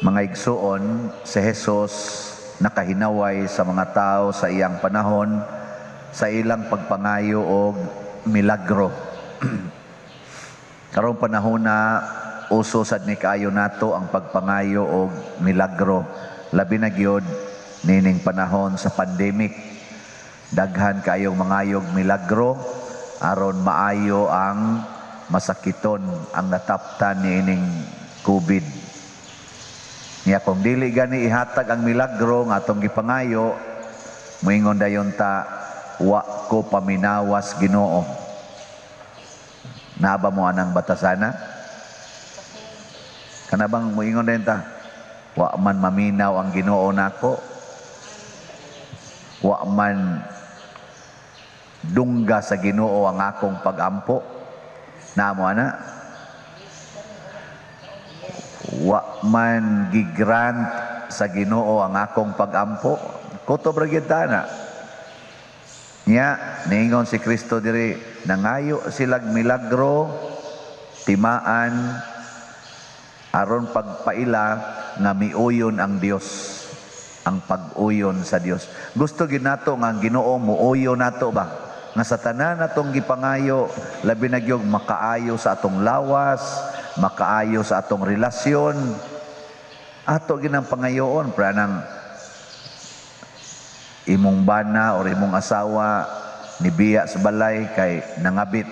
Mga igsuon, si Jesus nakahinaway sa mga tao sa iyang panahon sa ilang pagpangayo og milagro. Karong panahon na, uso sad ni kaayo nato ang pagpangayo og milagro. Labi na gyud nining panahon sa pandemic. Daghan kaayong mangayog milagro aron maayo ang masakiton ang nataptan niining COVID. Nya kung dili gani ihatag ang milagro nga atong gipangayo, moingon dayon ta, "Wa ko paminawas, Ginoo." Naa ba mo anang batasana? Kana bang moingon dayon ta, "Wa man maminaw ang Ginoo nako. Wa man dungga sa Ginoo ang akong pagampo"? Naa mo ana? "Wa man gigrant sa Ginoo ang akong pagampo." Kutob ra gyud ta na. Nya, niingon si Kristo diri, nangayo silag milagro, timaan, aron pagpaila nga miuyon ang Dios, ang pag-uyon sa Dios. Gusto gyud nato nga ang Ginoo muuyon nato ba? Nga sa tanan natong gipangayo, labi na gyud makaayo sa atong lawas, makaayo sa atong relasyon. Ato ginang pangayoon para nang imong bana or imong asawa nibiya sa balay kay nangabit.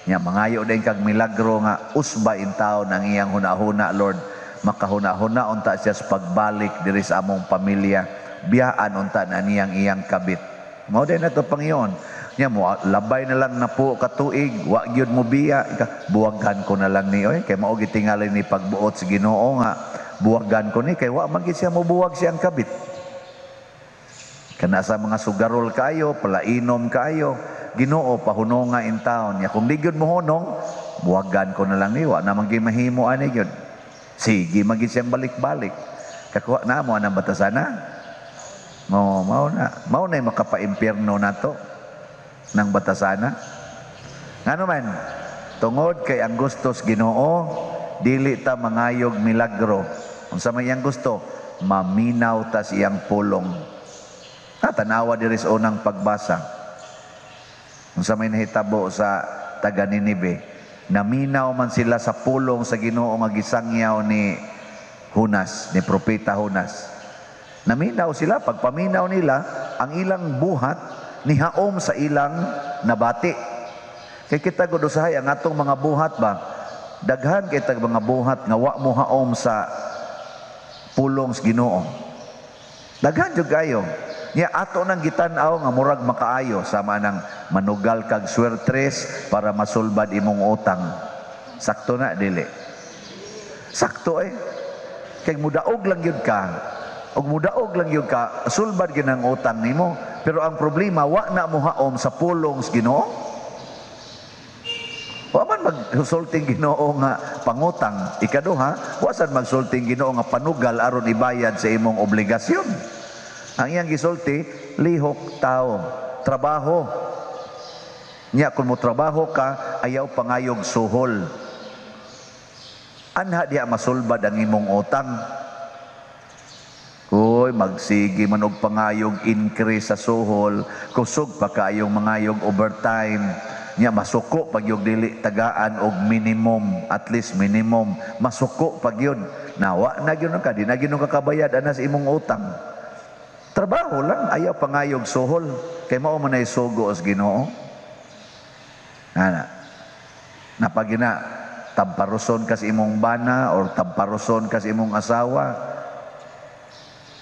Nya mangayo din kag milagro nga usba in taon ang iyang hunahuna, Lord. Makahuna-huna unta siya sa pagbalik diri sa among pamilya. Biyaan unta na niyang iyang kabit. Mao din nato Panginoon. Nya mo labay na lang na po katuig, wa gyud mo biya. Ika, "Buwagan ko na lang ni oy kay mao gitingali ni pagbuot sa Ginoo nga buwagan ko ni kay wa man gid siya mobuwag siyang kabit." Kana sa mga sugarol kayo, palainom kayo, "Ginoo, pahunonga in taon." Ya kung di gyud mo hunong, "Buwagan ko na lang ni, wa naman gyud mahimo ani gyud." Sige, magid siyang balik-balik. Kakuha na mo anang batasana? Mo mao na. Mao na makapaimpierno nato ng batasana. Ngano man, tungod kay ang gustos Ginoo, dili ta mangayog milagro. Unsa may iyang gusto? Maminaw ta sa iyang pulong. Ah, tanawa diri sa unang pagbasa. Unsa may nahitabo sa taga Ninibe? Naminaw man sila sa pulong sa Ginoo nga gisangyaw ni Jonas, ni propeta Jonas. Naminaw sila, pagpaminaw nila, ang ilang buhat nihaom sa ilang nabati. Kay kita gud usahay ang atong mga buhat ba? Daghan kay tag mga buhat nga wa mo haom sa pulong sa Ginoo. Daghan jud kayo. Nya ato nang gitan-aw nga murag makaayo, sama nang manugal kag swertres para masulbad imong utang. Sakto na, dili? Sakto eh. Kay mudaog lang gyud ka. Og mudaog lang gyud ka, sulbad gyud ang utang nimo. Pero ang problema, wa na mo haom sa pulong sa Ginoo. Wa man magsulting Ginoo nga pangutang. Ikaduha, wa sad magsulting Ginoo nga panugal aron ibayad sa imong obligasyon. Ang iyang gisulti, lihok tao, trabaho. Nya kung mo trabaho ka, ayaw pangayog suhol. Anha diha masulbad ang imong utang. Uy, magsige man og pangayog increase sa suhol, kusog pa kaayong mangayog overtime. Nya masuko pag yung dili tagaan og minimum, at least minimum, masuko pag yun. Nawa na gyud ka, di na gyud ka kabayad ana sa imong utang. Trabaho lang, ayaw pangayog suhol. Kay mao man ay sugo sa Ginoo. Ana. Napagina tamparuson ka sa imong bana or tamparuson ka sa imong asawa,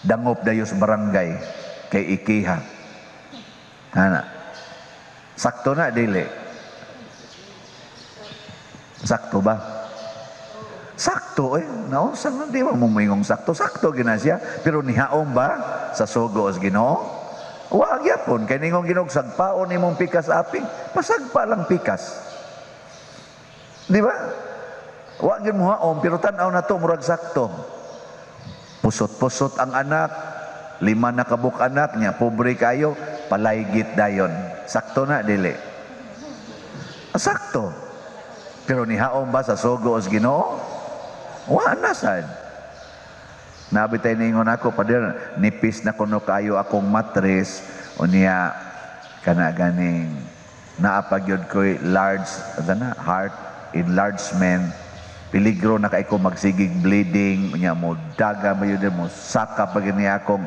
dangop dayo sa barangay kay ikiha. Ana. Sakto na, dili? Sakto ba? Sakto eh. Naunsa nga di ba mo moingong sakto? Sakto gina siya. Pero nihaom ba sa sugo sa Ginoo? Wa gyapon kay ningong Ginoo, "Sagpaon imong pikas aping." Pasagpa lang pikas. Di ba? Wa gyud mo haom pero tan-aw na to murag sakto. Pusot-pusot ang anak, lima na kabuk anak niya, pobre kayo, palaygit dayon. Sakto na, dili? Sakto. Pero nihaom ba sa sugo sa Ginoo? Wa na sad. Nabi tay niingon ako, "Pader, nipis na kuno kayo akong matris, unya kana ganing naa pa gyud ko'y large na heart enlargement, peligro na kay ko magsigig bleeding, unya mo daga ba yun mo saka pa gani akong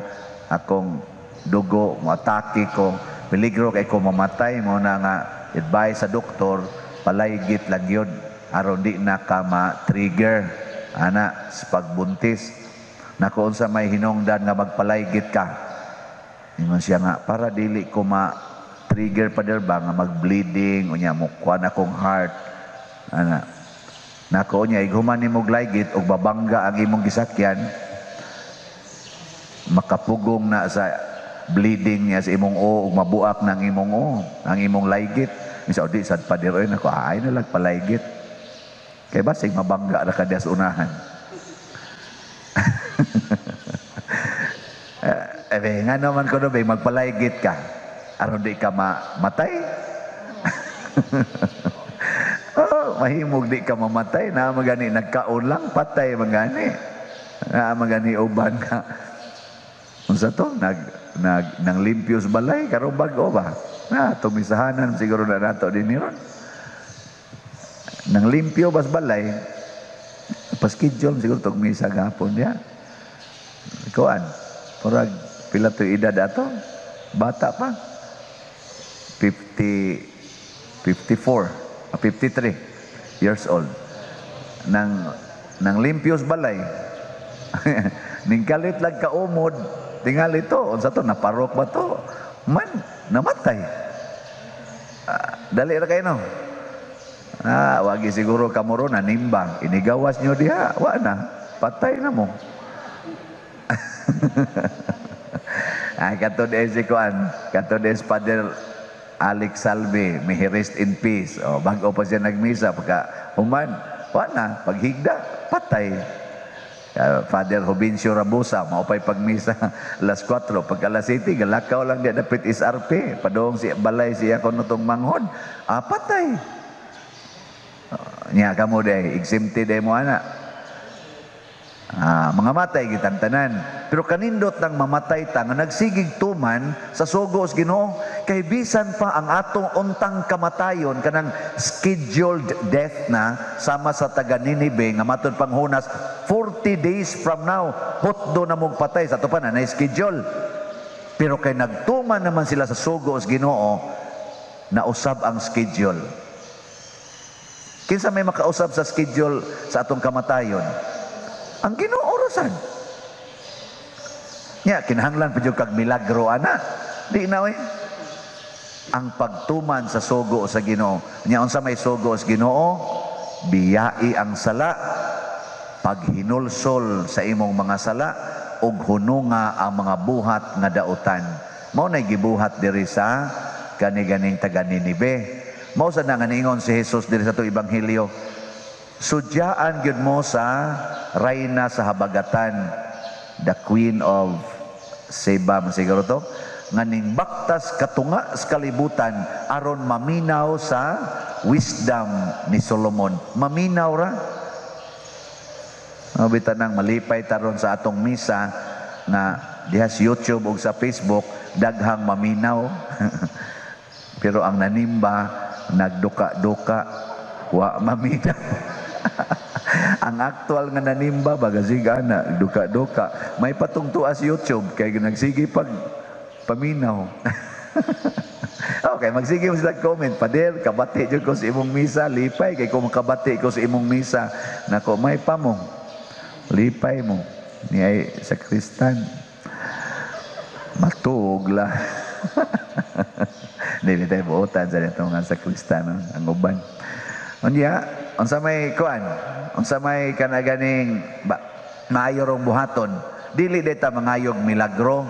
akong dugo, mo atake ko, peligro kay ko mamatay. Mo na nga advice sa doktor, palaygit lang yun aron di na ka ma-trigger ana sa pagbuntis." Nako, "Unsa may hinungdan nga magpalaygit ka?" Ingon siya nga, "Para dili ko ma-trigger, pader ba, nga mag-bleeding, unya mo kuan akong heart ana." Nako, "Unya ighuman nimo laygit og babangga ang imong gisakyan, makapugong na sa bleeding niya sa imong o ug mabuak ng imong o ang imong laygit." Misa, "Di sad, pader oy." Nako, "Ay na lang palaygit kay basig mabangga ra ka diya sa unahan." Eh, nga naman ko be, magpalaygit ka aron di ka mamatay. Oh, mahimog di ka mamatay na magani nagkaon lang, patay magani. Na magani uban ka. Unsa to? Nag nag nang limpios balay karon bag-o ba? Na tumisahanan siguro na nato din ni ron. Nang limpyo bas balay, paschedule siguro tog misa gapon ya. Kuan, murag pila to edad ato? Bata pa. 50, 54, 53 years old. Nang nang limpios balay. Ning kalit lang kaumod, tingali to, unsa to, naparok ba to? Man, namatay. Dali ra kayo no. Wagi siguro kamuro na nimbang. Inigawas nyo diha, wa na. Patay na mo. Katod eh si kuan, katod eh si Father Alex Salve, may he rest in peace. O, bago pa siya nagmisa, pagka human, wa na, paghigda, patay. Father Jovencio Rabusa, maupay pagmisa alas 4, pagka alas 7, galakaw lang di dapit SRP, padong si balay siya kuno tong manghod, patay. Nya kamo day, exempted day mo ana. Mga matay kitang tanan. Pero kanindot nang mamatay ta nga nagsigig tuman sa sugo sa Ginoo, kay bisan pa ang atong untang kamatayon, kanang scheduled death na sama sa taga Ninibe nga matud panghunas 40 days from now hotdo na mong patay, sa ato pa na schedule. Pero kay nagtuman naman sila sa sugo sa Ginoo, nausab ang schedule. Kinsa may makausab sa schedule sa atong kamatayon? Ang Ginoo ra sad. Nya kinahanglan pa jud kag milagro ana. Di na oy. Ang pagtuman sa sugo sa Ginoo. Nya unsa may sugo sa Ginoo? Biyai ang sala, paghinulsol sa imong mga sala ug hununga ang mga buhat nga dautan. Mao nay gibuhat diri sa kani-ganing taga Ninibe. Mao sa nga niingon si Jesus diri sa atong ebanghelyo, sudyaan gyud mo sa rayna sa habagatan, the Queen of Seba man siguro to, nga ning baktas katunga sa kalibutan aron maminaw sa wisdom ni Solomon. Maminaw ra. Mabita nang malipay taron sa atong misa nga diha sa YouTube ug sa Facebook daghang maminaw. Pero ang nanimba nagduka-duka, wa maminaw. Ang aktual nga nanimba bagasiga na duka-duka. May patungtua sa YouTube kay nagsige pag paminaw. Okay, magsige mo sila comment, "Pader, kabati jud ko sa imong misa, lipay kay ko makabati ko sa imong misa." Nako, may pa mo. Lipay mo. Ni ay sa Kristan. Matuog la. Dili tayo buotan sa nito nga sa Kristano, ang uban. Unya, unsa may kuan? Unsa may kanaganing ba, maayo rong buhaton? Dili day ta mangayog milagro,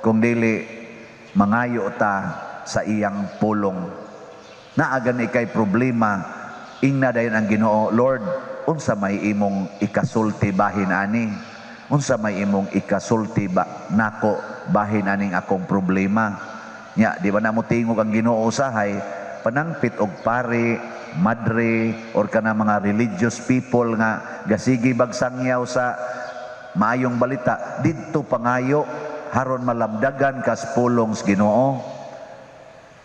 kung dili mangayo ta sa iyang pulong. Naa gani kay problema, ingna dayon ang Ginoo, "Lord, unsa may imong ikasulti bahin ani? Unsa may imong ikasulti ba nako bahin aning akong problema?" Nya, di ba na mo tingog ang Ginoo usahay, panangpit og pare, madre, or kana mga religious people nga gasigi bagsangyaw sa Maayong balita didto pangayo haron malamdagan kas pulong sa Ginoo.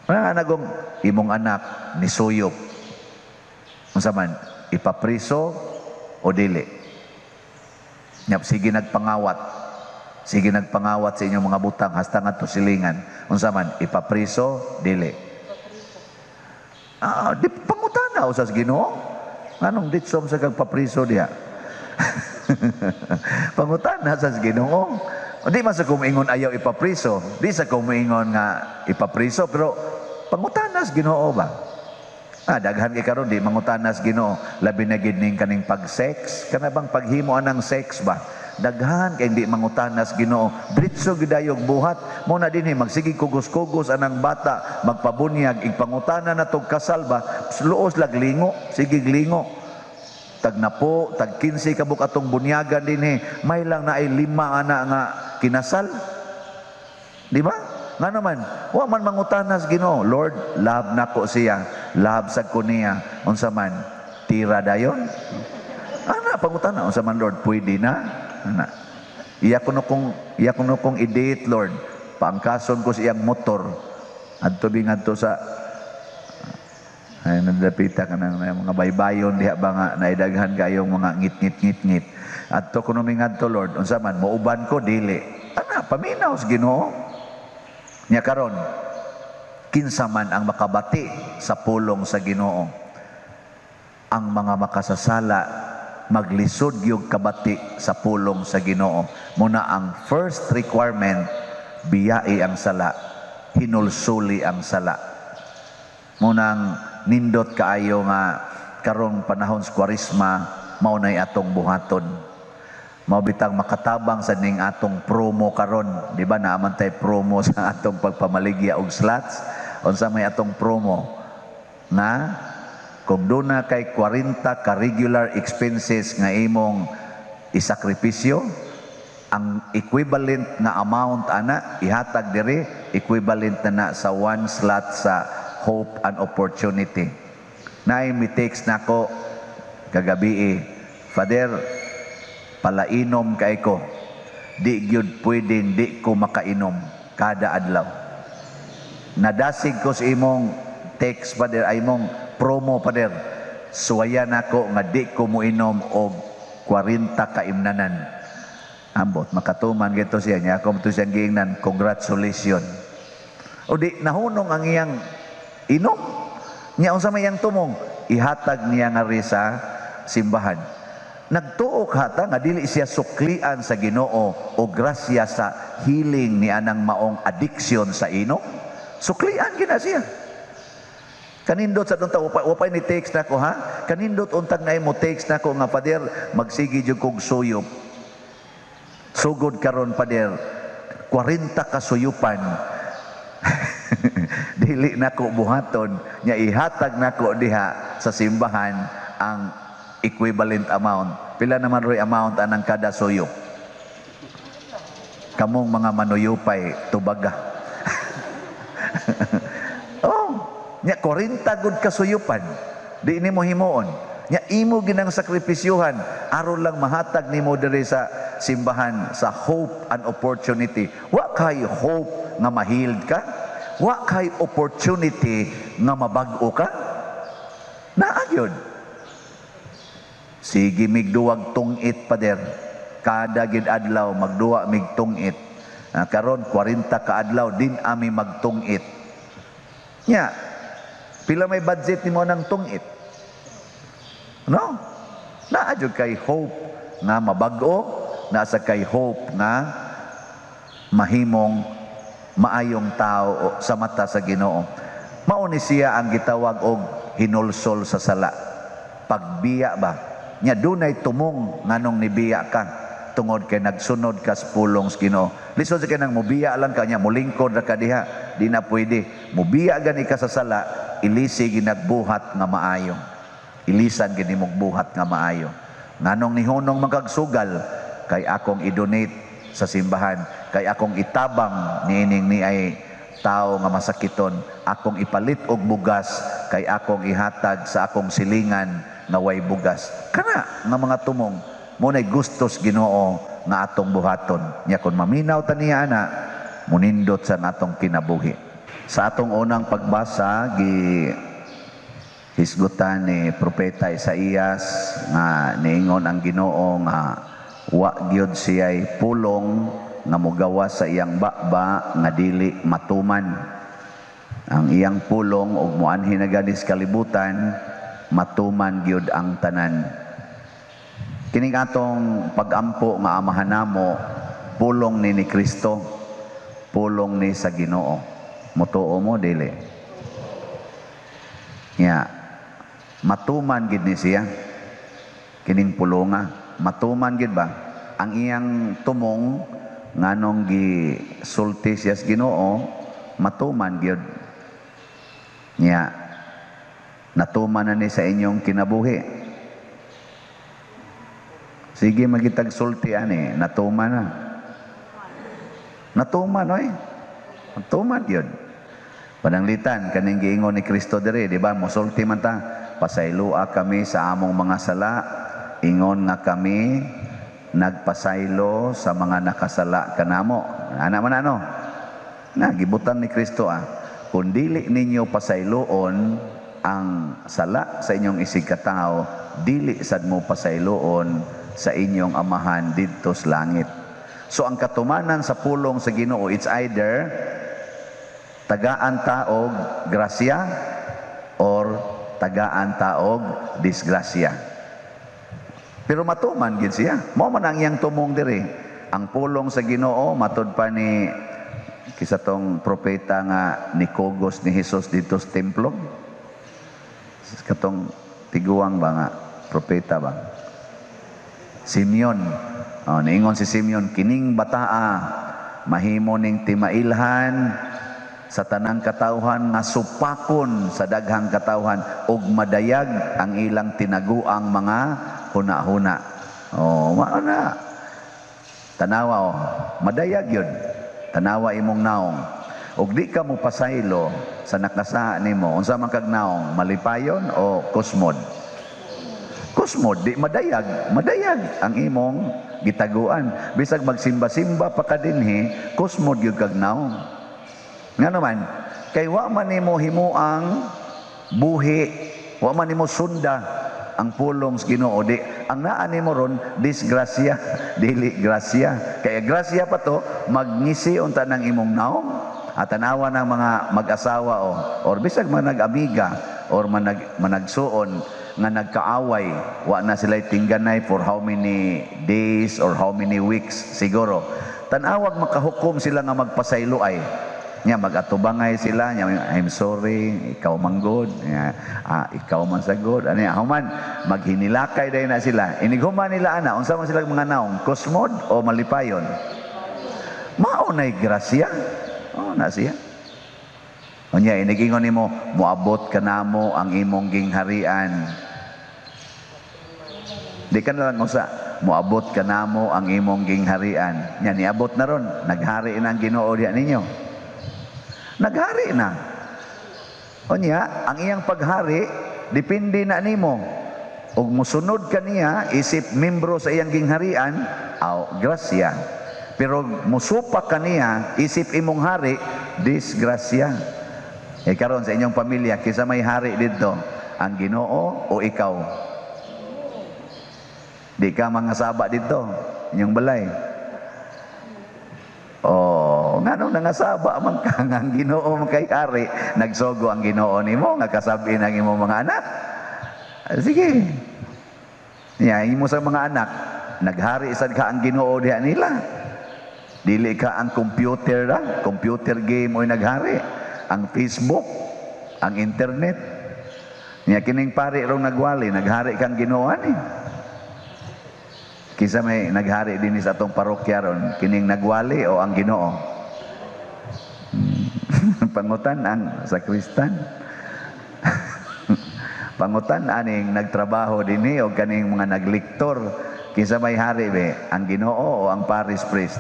Nga nagong imong anak ni suyop. Unsa man, ipapriso o dili? Nya sige nagpangawat. Sige nagpangawat sa inyong mga butang hasta ngadto silingan. Unsa man, ipapriso, dili? Ah, di pangutana usas Ginoo. Nganong ditsom sa kag papriso diha? Pangutana sa Ginoo. Di man sa kumingon ayaw ipapriso, di sa kumingon nga ipapriso, pero pangutana sa Ginoo ba? Ah, daghan kay karon di mangutana sa Ginoo, labi na gid ning kaning pag-sex, kana bang paghimo anang sex ba? Daghan kay di mangutana sa Ginoo, diretso gidayog buhat. Mo na dinhi magsige kugos-kugos anang bata, magpabunyag, igpangutana na tog kasal ba? Luos lag lingo, sige lingo. Tag napo, tag 15 kabuk atong bunyagan dinhi, may lang na ay 5 ana nga kinasal. Di ba? Nga naman, wa man mangutana sa Ginoo. Lord, love nako siya, love sad ko niya. Unsa man, tira dayon? Ana, pangutana, unsa man Lord, pwede na? Ana. Iya ko no kong i-date, Lord. Paangkason ko sa iyang motor. Adto bi ngadto sa ay nadapita ka ng mga baybayon diha ba nga naidaghan kayong mga ngit ngit ngit ngit. Adto kuno mi ngadto, Lord, unsa man, mouban ko dili? Ana, paminaw sa Ginoo. Nya karon, kinsa man ang makabati sa pulong sa Ginoo? Ang mga makasasala maglisod yung kabati sa pulong sa Ginoo. Muna ang first requirement, biyai ang sala, hinulsuli ang sala. Munang nindot kaayo nga karong panahon sa Kwaresma mao nay atong buhaton. Mao bitang makatabang sa ning atong promo karon, di ba naaman tay promo sa atong pagpamaligya og slots? Unsa may atong promo? Nga kung duna kay 40 ka regular expenses nga imong isakripisyo, ang equivalent nga amount ana ihatag diri, equivalent na na sa one slot sa hope and opportunity. Naay mi text nako kagabi, "Father, palainom kay ko. Di gyud pwedeng di ko makainom kada adlaw. Nadasig ko sa imong text, Father, ay imong promo, Father. Suwayan nako nga di ko moinom og 40 kaimnanan." Ambot, makatuman gito siya niya. Ako to siyang giingnan, "Congratulations." O di, nahunong ang iyang inom. Niya, unsa may iyang tumong? Ihatag niya nga sa simbahan. Nagtuo hata nga dili siya suklian sa Ginoo o grasya sa healing ni anang maong addiction sa inom. Suklian gina siya. Kanindot sa unta upay ni text nako ha. Kanindot untag na mo text nako nga, "Father, magsige jud kog suyop. Sugod karon, Father, 40 kasuyupan. Dili nako buhaton, nya ihatag nako diha sa simbahan ang equivalent amount." Pila naman roy amount anang kada suyop? Kamong mga manuyupay, tubaga. Oh, nya 40 gud kasuyupan. Di nimo himuon. Nya imo ginang sakripisyuhan aron lang mahatag nimo diri sa simbahan sa hope and opportunity. Wa kay hope nga ma-healed ka? Wa kay opportunity nga mabag-o ka? Naa gyud. Sige migduwag tungit, Pader. Kada gid adlaw magduwa mig tungit. Ah, karon 40 ka adlaw din ami magtungit. Nya, pila may budget nimo ng tungit? No? Naa jud kay hope nga mabag-o, naa kay hope nga mahimong maayong tao sa mata sa Ginoo. Mao ni siya ang gitawag og hinulsol sa sala. Pagbiya ba? Nya dunay tumong nganong nibiya ka tungod kay nagsunod ka sa pulong sa Ginoo. Lisod sa kanang mubiya lang ka nya mulingkod ra ka diha, di na pwede. Mubiya gani ka sa sala, ilisi ginagbuhat nga maayo. Ilisan gini mong buhat nga maayo. Nganong nihunong magagsugal kay akong i-donate sa simbahan, kay akong itabang niining ni ay tao nga masakiton, akong ipalit og bugas kay akong ihatag sa akong silingan nga way bugas. Kana nga mga tumong mo nay gustos Ginoo. nga atong buhaton. Nya kon maminaw ta niya ana, munindot sa atong kinabuhi. Sa atong unang pagbasa, gi hisgutan ni Propeta Isaías nga niingon ang Ginoo nga wa gyud siya'y pulong nga mogawas sa iyang baba nga dili matuman. Ang iyang pulong og moanhi na gani sa kalibutan, matuman gyud ang tanan. Kining atong pagampo nga Amahan namo, pulong ni Kristo, pulong ni sa Ginoo. Mutuo mo, dili? Nya matuman gid ni siya. Kining pulonga, matuman gid ba? Ang iyang tumong nganong gi sulti siya sa Ginoo, matuman gyud. Nya natuman na ni sa inyong kinabuhi. Sige, magitag sulti ani, natuman na. Natuman oy. Natuman gyud. Pananglitan kaning giingon ni Kristo diri, di ba? Mosulti man ta, "Pasayloa kami sa among mga sala, ingon nga kami nagpasaylo sa mga nakasala kanamo." Ana man ano? Na gibutan ni Kristo ah. Kung dili ninyo pasayloon ang sala sa inyong isig katawo, dili sad mo pasayloon sa inyong Amahan didto sa langit. So ang katumanan sa pulong sa Ginoo, it's either tagaan ta og grasya or tagaan ta og disgrasya. Pero matuman gid siya. Mao man ang iyang tumong diri. Ang pulong sa Ginoo, matud pa ni kisa tong propeta nga nikugos ni Jesus dito sa templo. Katong tiguang ba nga propeta ba? Simeon. Oh, niingon si Simeon, "Kining bataa mahimo ning timailhan sa tanang katawhan nga supakon sa daghang katawhan ug madayag ang ilang tinaguang mga huna-huna." Oh, mao na. Tanawa oh, madayag yun. Tanawa imong naong. Ug di ka mo pasaylo sa nakasala nimo, unsa man kag naong, malipayon o kusmod? Kusmod, di madayag, madayag ang imong gitaguan. Bisag magsimba-simba pa ka dinhi, kusmod gyud kag naong. Nga naman, kay wa man nimo himuang buhi, wa man nimo sunda ang pulong sa Ginoo. Di ang naa nimo ron disgrasya, dili grasya. Kaya grasya pa to, magngisi unta ng imong naong. At tanawa ng mga mag-asawa o or bisag mga nag-amiga or managsuon nga nagkaaway, wa na sila tingganay for how many days or how many weeks siguro. Tanawag makahukom sila nga magpasaylo ay. Nya mag-atubangay sila, nya, "I'm sorry, ikaw man gud," nya, "Ah, ikaw man sagod." Ani human maghinilakay dayon na sila. Inighuman nila ana, unsa man sila mga naong, kusmod o malipayon? Mao nay grasya. Oh, na siya. Unya inigingon nimo, "Moabot kanamo ang imong gingharian." Di ka na lang usa, "Moabot kanamo ang imong gingharian." Nya niabot na ron, naghari na ang Ginoo diha ninyo. Naghari na. Unya, ang iyang paghari depende na nimo. Ug musunod ka niya isip membro sa iyang gingharian, aw grasya. Pero musupak ka niya isip imong hari, disgrasya. Eh karon sa inyong pamilya, kinsa may hari didto, ang Ginoo o ikaw? Di ka mga saba dito, inyong balay. Oh, nganong nangasaba man ka nga ang Ginoo man kay hari, nagsugo ang Ginoo nimo nga kasabi ng imong mga anak. Sige. Ya, imo sa mga anak, naghari sad ka ang Ginoo diha nila. Dili ka ang computer ra, computer game oy naghari, ang Facebook, ang internet. Nya kining pari rong nagwali, naghari kang Ginoo ani. Kinsa may naghari din sa atong parokya ron, kining nagwali o ang Ginoo? Pangutan ang sakristan. Pangutan aning nagtrabaho dinhi o kaning mga nagliktor, kinsa may hari be, ang Ginoo o ang parish priest?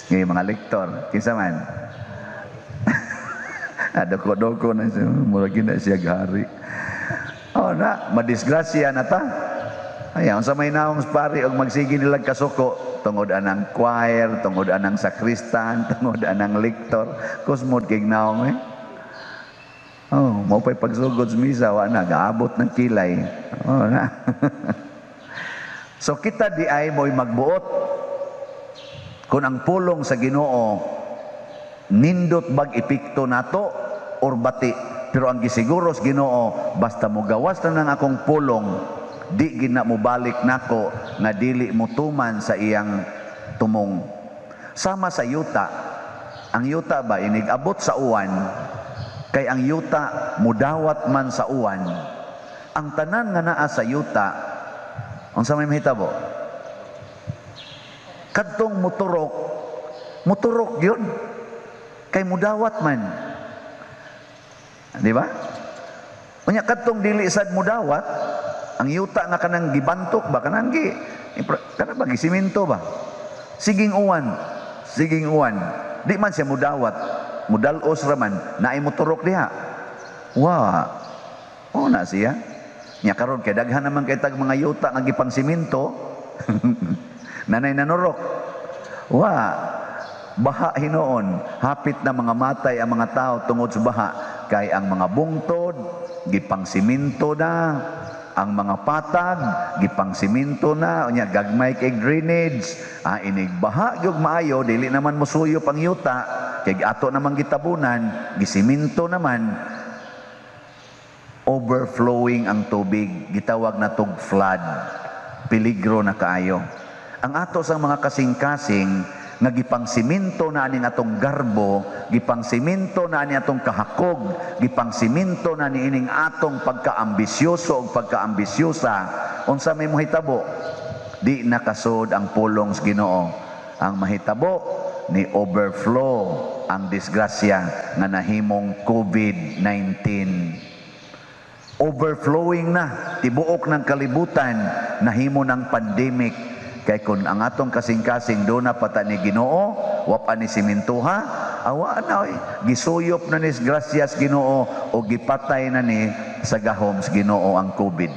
Ngayon mga lektor, kinsa man? Doko-doko na siya, murag na siya hari. Oh na, madisgrasya na ta. Ay, unsa may naong sa pari og magsige nilang kasuko tungod anang choir, tungod anang sakristan, tungod anang lektor, kusmod kay naong eh. Oh, mao pa'y pagsugod sa misa, wa na gaabot ng kilay. Oh, na. So kita di ay mo'y magbuot kung ang pulong sa Ginoo nindot bag epekto nato or bati. Pero ang gisiguro sa Ginoo, basta mo gawas na ng akong pulong, di gina mo balik nako nga dili mo tuman sa iyang tumong. Sama sa yuta, ang yuta ba inig abot sa uwan, kay ang yuta mudawat man sa uwan. Ang tanan nga naa sa yuta, unsa may mahitabo? Kadtong muturok, muturok yun. Kay mudawat man. Di ba? Unya kadtong dili sad mudawat, ang yuta nga kanang gibantok ba, kanang gi kana ba gisiminto ba? Siging uwan, siging uwan. Di man siya mudawat, mudal-os ra man, naay muturok diha. Wa. O na siya. Nya karon kay daghan naman kay tag mga yuta nga gipang siminto. Nanay nanurok. Wa. Baha hinuon, hapit na mga matay ang mga tao tungod sa baha kay ang mga bungtod gipang siminto na, ang mga patag gipang siminto na, unya gagmay kay drainage, inig baha gyud maayo dili naman mosuyop ang yuta kay ato namang gitabunan, gisiminto naman, overflowing ang tubig, gitawag na tog flood. Peligro na kaayo. Ang ato sang mga kasing-kasing nga gipangsiminto na aning atong garbo, gipangsiminto na ani atong kahakog, gipangsiminto na ni ining atong pagkaambisyoso o pagkaambisyosa, unsa may mahitabo? Di nakasod ang pulong sa Ginoo. Ang mahitabo ni overflow ang disgrasya nga nahimong COVID-19. Overflowing na tibuok ng kalibutan, nahimo ng pandemic. Kay kun ang atong kasing-kasing do na pata ni Ginoo, wa pa ni simintuha, awa na oy, gisuyop na ni grasyas Ginoo o gipatay na ni sa gahom sa Ginoo ang COVID.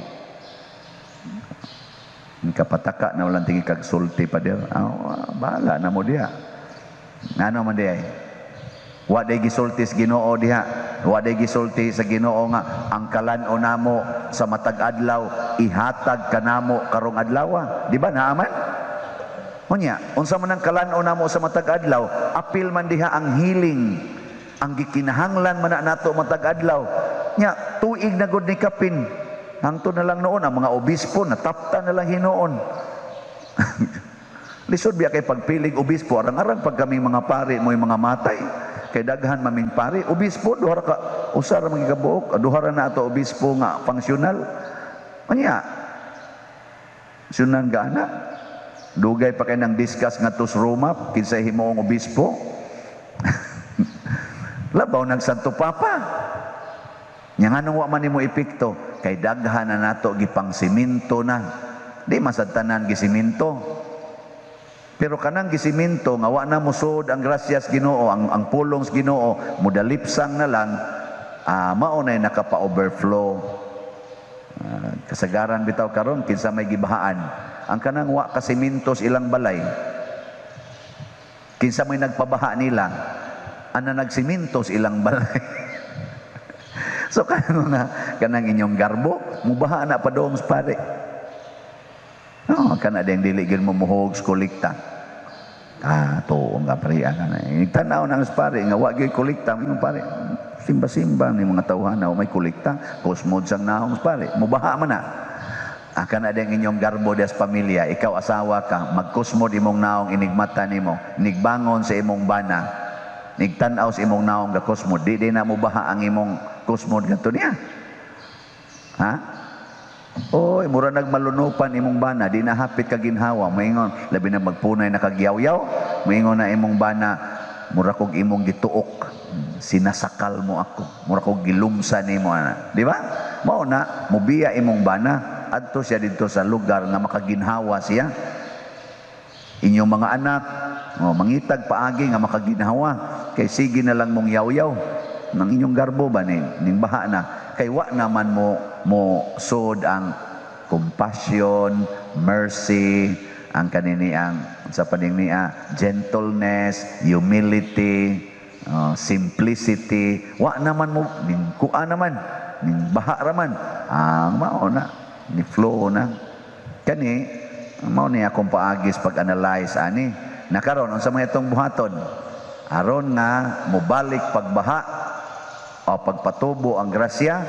Kapataka na walang tingi kag sulti pa dir. Ah, bahala na mo diha. Ngano man diay? Wa day gisulti sa Ginoo diha. Wa day gisulti sa Ginoo nga ang kalan-o namo sa matag adlaw ihatag kanamo karong adlaw. Di ba naaman? Unya, unsa man ang kalan-o namo sa matag adlaw, apil man diha ang healing. Ang gikinahanglan man na nato matag adlaw. Nya, tuig na gud ni kapin. Hangtod na lang noon ang mga obispo natapta na lang hinuon. Lisod biya kay pagpilig obispo, arang-arang pag kaming mga pari mo'y mga matay. Kay daghan maming pari, obispo duha ra ka usa ra magikabuok, duha ra na ato obispo nga functional. Unya, sunan gaana. Dugay pa kay nang discuss nga sa Roma kinsay himuong obispo. Labaw nag Santo Papa. Nya nganong wa man nimo epekto? Kay daghan na nato gipang siminto na. Di masad tanan gisiminto. Pero kanang gisiminto nga wa na mosud ang grasyas Ginoo, ang pulong sa Ginoo, mudalipsang na lang, mao nay nakapa-overflow. Kasagaran bitaw karon kinsa may gibahaan. Ang kanang wa kasiminto sa ilang balay. Kinsa may nagpabaha nila, ana nagsiminto sa ilang balay. So kanang nga kanang inyong garbo, mubaha na padong sa pare. No, kana ding dili gyud mo muhog sa kolekta. Ah, tuong nga pare kana. Tanaw nang sa pare nga wa gyud kolekta, ingon pare. Simba-simba ni mga tawhana may kolekta, kusmod sang naong sa pare, mubaha man na. Ah, kana ding inyong garbo des pamilya, ikaw asawa ka, magkusmod imong naong inigmata nimo, nigbangon sa imong bana, nigtan-aw sa imong naong gakusmod, di na mubaha ang imong kusmod ganto niya. Ha? Oy, mura nagmalunupan imong bana, di na hapit ka ginhawa, moingon, labi na magpunay na kagyaw-yaw, moingon na imong bana, mura kog imong gituok, sinasakal mo ako, mura kog gilumsa nimo ana. Di ba? Mao na mubiya imong bana, adto siya didto sa lugar nga makaginhawa siya. Inyong mga anak, oh, mangitag paagi nga makaginhawa, kay sige na lang mong yaw-yaw ng inyong garbo ba ni ning baha na, kay wa naman mo sod ang Compassion, mercy, ang kanini, ang sa paning niya, gentleness, humility, simplicity. Wa naman mo ning kuha naman, ning baha raman. Ang mao na, ni flow na. Kani mao ni akong paagis pag-analyze ani. Nakaron, unsa may itong buhaton? Aron nga mobalik pagbaha o pagpatubo ang grasya,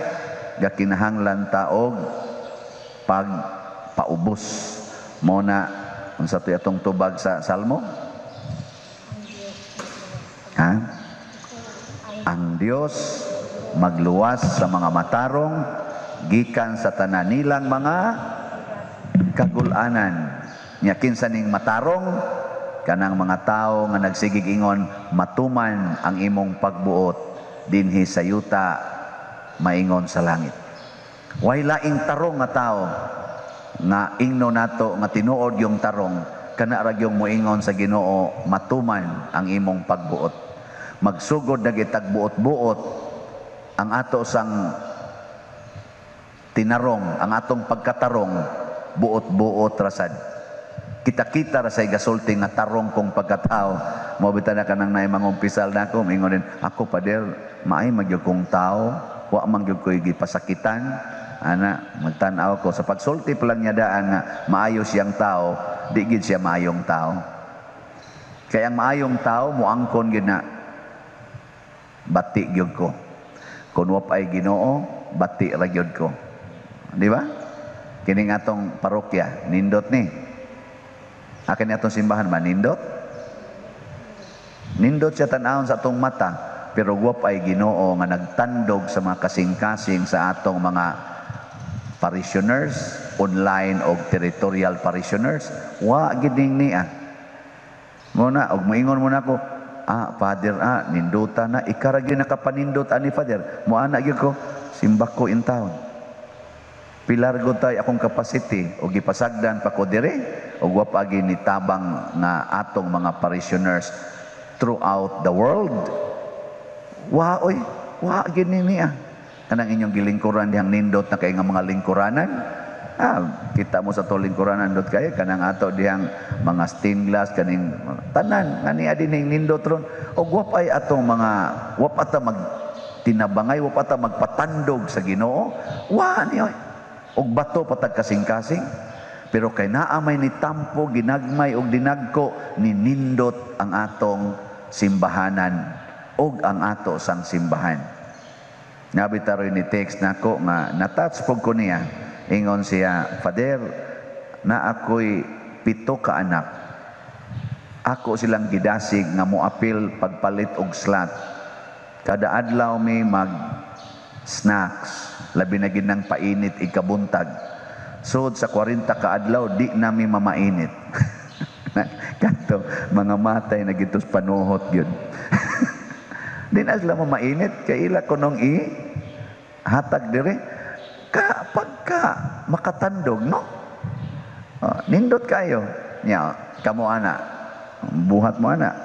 gakinahanglan taog pagpaubos. Mo na, unsa to atong tubag sa Salmo? Ha? Ang Dios magluwas sa mga matarong gikan sa tanan nilang mga kagulanan. Nya kinsa ning matarong? Kanang mga tao nga nagsigig ingon, "Matuman ang imong pagbuot dinhi sa yuta maingon sa langit." Way laing tarong nga tao nga ingno nato nga tinuod yung tarong, kana ra gyung moingon sa Ginoo, "Matuman ang imong pagbuot." Magsugod na gitagbuot-buot ang ato sang tinarong, ang atong pagkatarong, buot-buot rasad. Kita-kita ra say gasulti nga tarong kong pagkatao. Mo bitaw na kanang naay mangumpisal nako, mingon din, "Ako, Pader, maay magyud kong tao, wa man gyud ko'y gipasakitan." Ana, magtan-aw ko sa pagsulti pa lang niya daan nga maayo siyang tao, di gid siya maayong tao. Kaya ang maayong tao moangkon gid na bati gyud ko. Kung wa ay Ginoo, bati ra gyud ko. Di ba? Kining atong parokya, nindot ni. Akin atong simbahan man nindot. Nindot siya tan-awon sa atong mata, pero guwap ay Ginoo nga nagtandog sa mga kasing-kasing sa atong mga parishioners, online o territorial parishioners, wa gid ning niya. Mo na, og moingon mo na ako, "Ah, Father, ah, ninduta na, ikaw ra gyud nakapanindot ani, Father." Mo ana gyud ko, simbak ko in town. Pilargo tay akong capacity o gipasagdan pa ko dire og wa pa ni tabang nga atong mga parishioners throughout the world. Wa oy, wa gid ni niya. Kanang inyong gilingkuran dihang nindot na kay nga mga lingkuranan. Ah, kita mo sa to lingkuranan dot kayo kanang ato dihang mga stained glass, kaning tanan nga niya din nindot ron. Og wa pa ay atong mga wa pa ta mag tinabangay, wa pa ta magpatandog sa Ginoo. Wa ni oy. Og bato patag kasing-kasing. Pero kay naa may ni tampo, ginagmay og dinagko, ni nindot ang atong simbahanan og ang ato sang simbahan. Nabi taroy ni text nako nga natouch pug ko niya. Ingon siya, "Father, na ako'y 7 ka anak. Ako silang gidasig nga moapil pagpalit og slot. Kada adlaw may mag snacks, labi na gid ng painit ikabuntag. Sud sa 40 ka adlaw, di nami mamainit." Kato, mga matay na gitos panuhot yun. Di na sila mamainit, kay ila kunong i hatag dire. Ka, pagka makatandog, no? Oh, nindot kayo. Nya, kamo ana. Buhat mo ana.